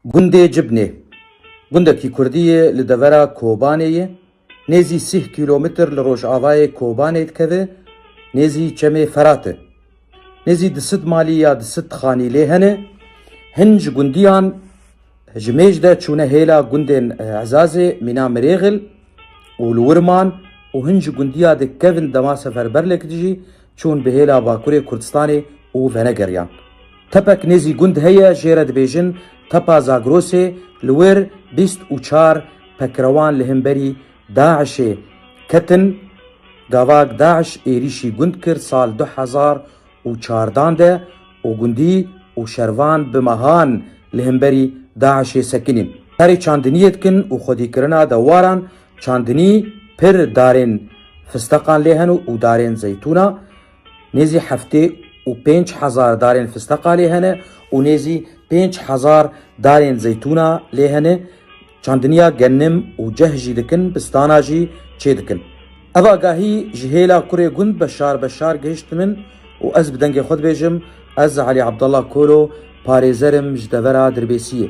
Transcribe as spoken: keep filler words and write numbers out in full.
Gundê Cibnê, gundekî kurdî ye li devera Kobanê ye, nêzî sîh kîlometr li rojavayê Kobanê dikeve, nêzî çemê Ferat e. Nêzî du sed malî ya du sed xanî lê hene. Hin ji gundiyan ji mêj de çûne hêla gundên, e, Ezazê, mîna Mirêxil û li wir man û hin ji gundiya di kevin dema seferberlek dijî çûn bi hêla Bakurê Kurdistanê û venegeriyan. Tepek nêzî gund heye, jê re dibêjin Tepa Zagrosê, li wir bîst û çar pekrewan li hemberî DAIŞê ketin. Gavak DAIŞ êrîşî gund kir sal du hezar û çardan de û gundî û şervan bi mehan li hemberî DAIŞê sekinîn. Karê çandiniyê dikin û xwedîkirina dewaran çandinî pir darên fisteqan lê hene û darên zeytûna. Nêzî heftê û pênc hezar darên fisteqa lê hene û nêzî pênc hezar darên zeytûna lê hene. Çandiniya genim û ceh jî dikin, bistana jî çê dikin. Ev agahî ji hêla kurê gund Beşar Beşar gihişt min û ez bi dengê xwe dibêjim, ez Elî Abdallah Kolo, parêzer im ji devera Dirbêsiyê.